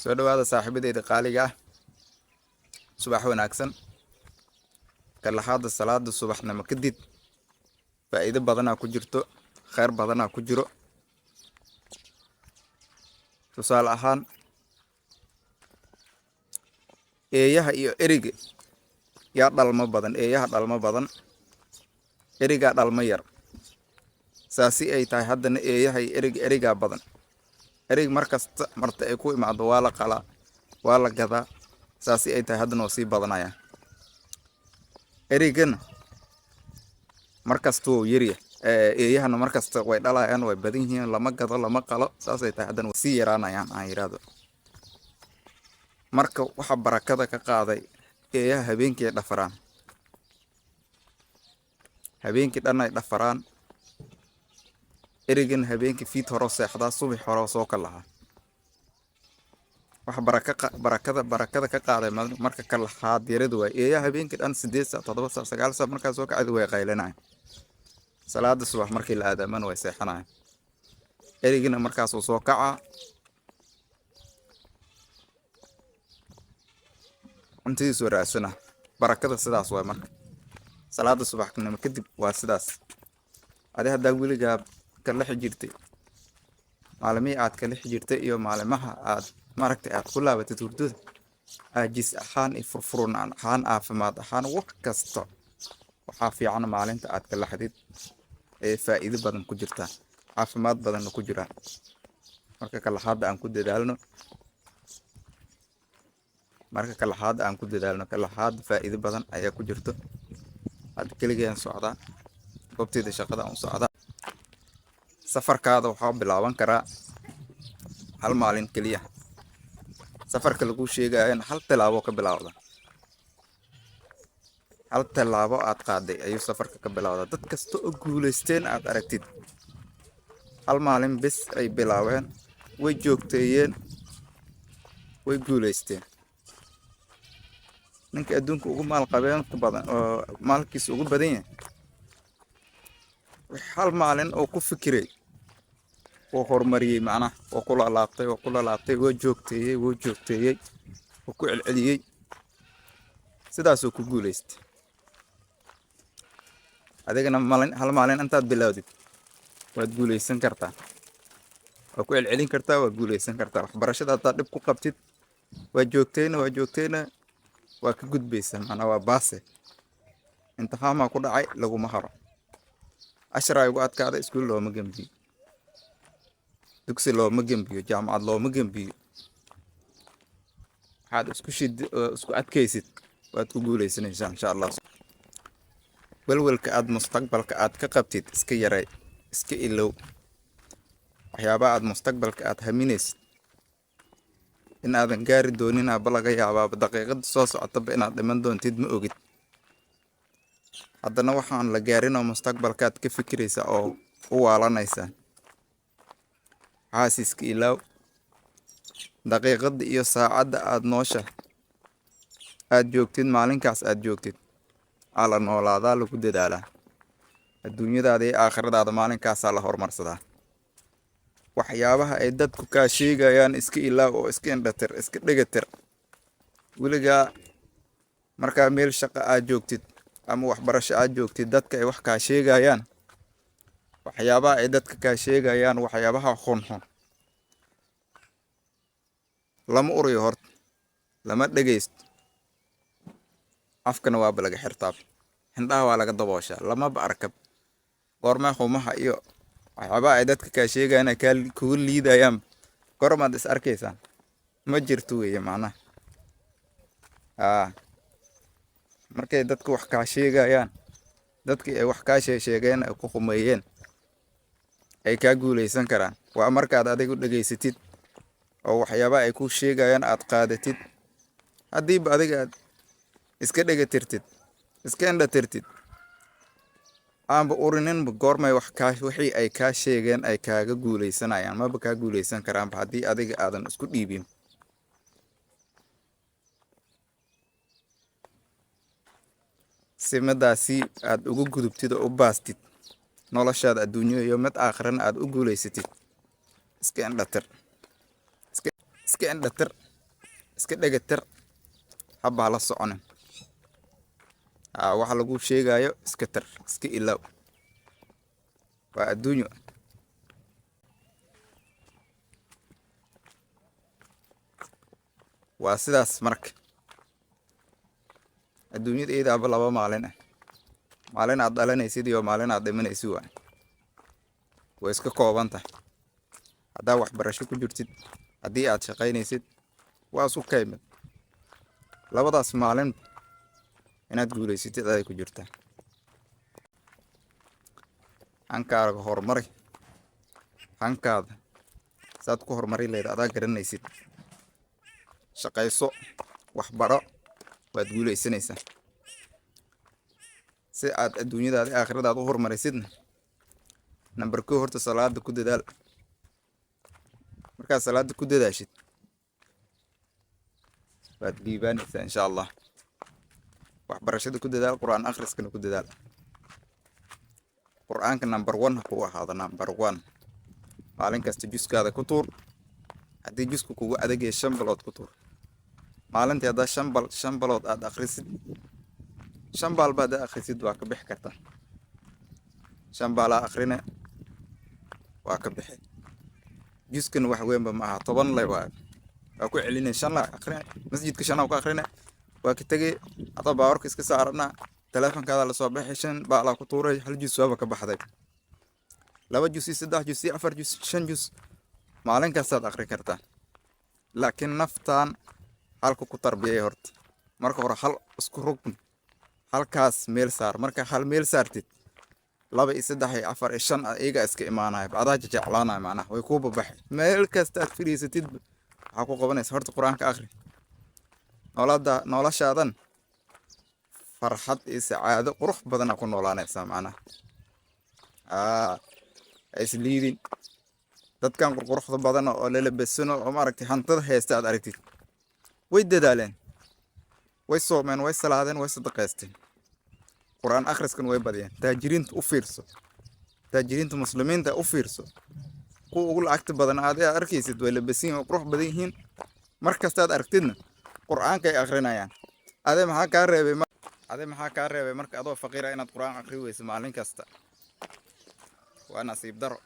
Soo dhawaada, saaxiibadeyda qaaliga ah. Subax wanaagsan. Kalahaada salaada subaxnimo kadib faa'iido badanaa ku jirto, kheyr badanaa ku jiro. Tusaale ahaan, eeyaha iyo eriga yaa dhalmo badan? Eeyaha dhalmo badan, erigaa dhalmo yar. Saasi ay tahay, haddana eeyaha iyo eriga, erigaa badan. Erig markasta marta ay ku imaado waa la qalaa, waa la gadaa. Saasi ay tahay, haddana waa sii badanaya. Erigana markasta wuu yarya, eeyahana markasta way dhalayaan, way badan yihiin, lama gado, lama qalo. Saasay tahay, haddana way sii yaraanayaan aan yiraahdo. Marka waxa barakada ka qaaday eeyaha, habeenkii ay dhafaraan, habeenkii dhan ay dhafaraan. Erigana habeenkii fiid hore seexdaa, subax hore soo kalahaa. Waxa barakada ka qaaday marka kalahaad yarada waay. Eeyaha habeenkii dhan 8 saac, 7 saac, 9 saac markaa soo kacdi way qaylinayaan. Salaada subax markii la aadaamana way seexanayaan. Erigina markaasuu soo kacaa, cuntadiisuu raadsana. Barakada sidaas waay. Marka salaada subaxnimo kadib waa sidaas. Adi haddaa weligaa ka lexi jirtay, maalimihii aad ka lexi jirtay iyo maalimaha aad maaragtay aad ku laabatid hurdada, caajis ahaan iyo furfurnaan ahaan, caafimaad ahaan, wax kasta waxaa fiican maalinta aad ka laxdid ee faa'iido badan ku jirtaa, caafimaad badanna ku jiraa. Marka kalaxaada aan ku dadaalno. Marka kalaxaada aan ku dadaalno, kalaxaada faa'iido badan ayaa ku jirto. Hadda keligeen socdaa, goobteyda shaqada aan u socdaa. Safarkaada waxaa bilaaban karaa hal maalin keliya. Safarka lagu sheegayana hal tilaabo ka bilowda. Hal tallaabo aad qaaday ayuu safarka ka bilowdaa. Dad kasta oo guuleysteen aad aragtid, hal maalin bes ay bilaabeen, way joogteeyeen, way guuleysteen. Ninka adduunka ugu maal qabeenka badan oo maalkiisa ugu badan yahay, hal maalin oo ku fikiray wuu horumariyey. Macnaha waa ku laalaabtay, waa ku lalaabtay, waa joogteeyey, wuu joogteeyey, wuu ku celceliyey, sidaasuu ku guuleystay. Adigana maalin, hal maalin intaad bilowdid waad guuleysan kartaa, waa ku celcelin kartaa, waad guuleysan kartaa. Waxbarashada haddaad dhib ku qabtid, waa joogteyna, waa joogteyna, waa ka gudbaysaa. Macnaa waa baase. Imtixaamaa ku dhacay, laguma haro. Casharaa igu adkaaday, iskuul looma gembiyo, dugsi looma gembiyo, jaamacad looma gembiyo. Waxaad isku shid isku adkaysid waad ku guuleysanaysaa, insha Allah. Welwelka aad mustaqbalka aad ka qabtid iska yaray, iska ilow. Waxyaabaha aad mustaqbalka aad haminaysid in aadan gaari doonin aba laga yaabaaba. Daqiiqada soo socotaba inaad dhiman doontid ma ogid. Haddana waxaan la gaarin oo mustaqbalkaad ka fikiraysaa oo u waalanaysaa. Waxaas iska ilaaw. Daqiiqada iyo saacadda aad noosha aad joogtid, maalinkaas aad joogtid aa la noolaadaa, lagu dadaalaa. Adduunyadaada iyo aakhiradaada maalinkaasaa la horumarsadaa. Waxyaabaha ay dadku kaa sheegayaan iska ilaaw oo iska indhatir, iska dhegatir. Weligaa markaa meel shaqo aad joogtid ama waxbarasho aad joogtid, dadka ay wax kaa sheegayaan, waxyaabaha ay dadka kaa sheegayaan, waxyaabaha xunxun lama uriyo horta, lama dhegeysto. Afkana waaba laga xirtaa, indhaha waa laga dabooshaa, lamaba arkab. Goormee xumaha iyo waxyaabaha ay dadka kaa sheegayaan ay kaa kugu liidayaan goormaad is arkaysaan? Ma jirto weeye macnaha. Haa, markay dadku wax kaa sheegayaan, dadkii ay wax kaa sheegeen, ay ku xumeeyeen, ay kaa guuleysan karaan waa markaad adigu dhegeysatid oo waxyaabaha ay ku sheegayaan aad qaadatid. Haddiiba adiga aad iska dhega tirtid, iska indha tirtid, aanba urininba, goormay wax kaa wixii ay kaa sheegeen ay kaaga guuleysanayaan? Maba kaa guuleysan karaanba haddii adiga aadan isku dhiibin. Simadaasi aad ugu gudubtid oo u baastid noloshaada adduunyo iyo mid aakhirana aad u guuleysatid, iska indhatir, iska indhatir. Iska dhega tir, haba hala soconin. Waxa lagu sheegayo iska tir, iska ilaaw. Waa adduunyo. Waa sidaas marka. Adduunyada iyadaaba laba maalin ah. Maalin aad dhalanaysid iyo maalin aad dhimanaysid waay. Way iska kooban tahay. Haddaa waxbarasho ku jirtid, haddii aad shaqaynaysid, waa isku kaymid. Labadaas maalin inaad guulaysatid aday ku jirtaa. Hankaaga horumari. Hankaada saad ku horumari lahayd adaa garanaysid. Shaqayso, waxbaro, waad guulaysanaysaa. Si aad adduunyadaada iyo aakhiradaada u horumarisidna, number 1 horta salaada ku dadaal. Markaad salaada ku dadaashid, waad liibaanaysaa insha Allah. Waxbarashada ku dadaal, Qur'aan akhriskana ku dadaal. Qur'aanka number 1 ha kugu ahaado, number 1. Maalin kasta juskaada ku tuur. Haddii jusku kugu adag yahay, 5 bilood ku tuur. Maalintii haddaa 5 bilood aad akhrisid, 5 baal baad akhrisid, waa ka bixi kartaa. 5 baalaa akhrine, waa ka bixi. Juskan wax weynba ma aha, 10 le waayo. Waa ku celinay, 5 la akhrine, masjidka 5 ku akhrine, waa ka tegay, adoo baawarka iska saarana, taleefankaada la soo baxay, 5 baalaa ku tuuray, hal jus waaba ka baxday. 2 jus iyo 3 jus iyo 4 jus, 5 jus maalin kastaad akhri kartaa. Laakiin naftaan halka ku tarbiyay horta. Marka hore hal isku rugn, halkaas meel saar. Marka hal meel saartid, 2 iyo 3 iyo 4 iyo 5 iyaga iska imaanaya. Adaa jeclaanaya macnaha, way kuu babaxay. Meel kasta aad fadhiisatid waxaa ku qabanaysa horta Qur'aanka akhri. Noloshaadan farxad iyo sacaado qurux badan ku noolaanaysaa macnaha. Is liidin. Dadkan qurquruxda badan oo la labasano oo maaragtay hantada haysta aad aragtid. Way dadaaleen. Way soomeen, way salaadeen, way sadaqaysteen. Qur'aan akhriskan way badiyeen. Taajiriinta u fiirso. Taajiriinta muslimiinta u fiirso. Kuwa ugu lacagta badan aad arkaysid way labasan yihiin oo qurux badan yihiin. Mar kasta aad aragtidna Qur'aanka ay akhrinayaan. Ade maxaa kaa reebay marka adoo faqiir ah inaad Qur'aan akhri weyso maalin kasta? Waa nasiib daro.